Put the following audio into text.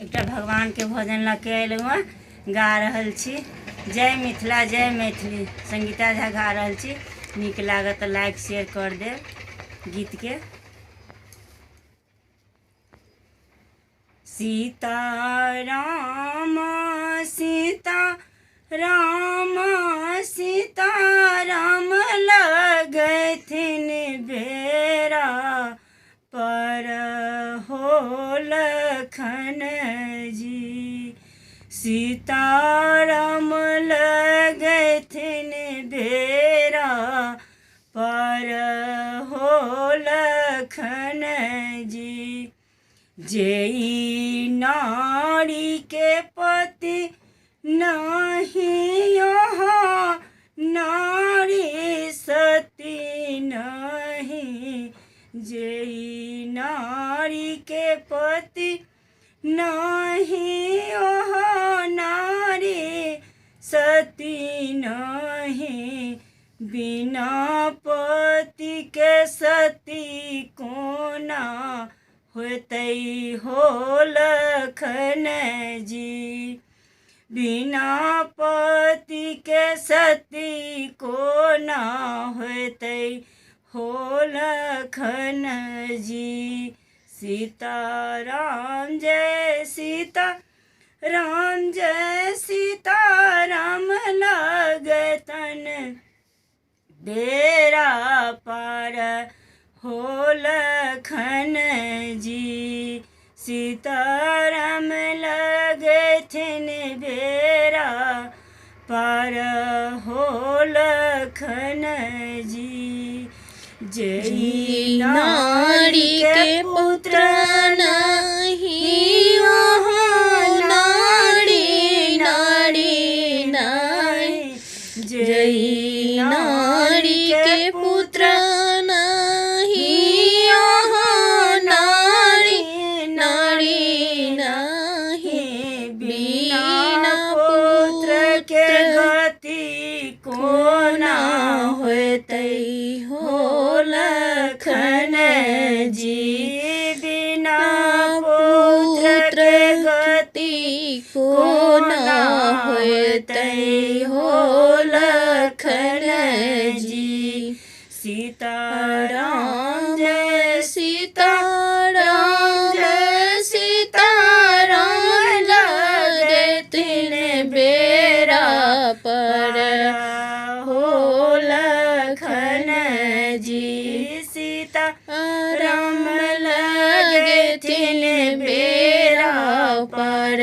एकटा भगवानके भजन लऽ के अयलहुँ हँ, गा रहल छी। जय मिथिला जय मैथिली। संगीता झा गा रहल छी। नीक लागत तऽ लाइक शेयर कर देब गीतके। सीता राम सीता राम सीता राम लगथिन बेरा पर हो लखन जी। सीता राम लगथिन बेरा पर हो लखन जी। जे ई नारी के पति नहीं यहाँ नारी सती नहीं। जे ई नारी के पति नहीं यहाँ नारी सती नहीं। बिना पति के सती कोना होतै हो लखन जी। बिना पति के सती कोना होतै हो लखन जी। सीता राम जय सीता राम जय सीता राम लगतन बेरा पार हो लखन जी। सीताराम लगथिन बेरा पार हो लखन जी। जे नारी के पुत्र नहीं नारी नारी नहीं। जय नारी के पुत्र नहीं नारी नारी नहीं। बिना पुत्र के गति कोना होतै हो लखन जी। बिना पुत्र के गति कोना होतै हो लखन जी। सीता राम जय सीता राम जय सीता राम लगथिन बेरा पर हो लखन जी। सीता राम लगथिन बेरा पर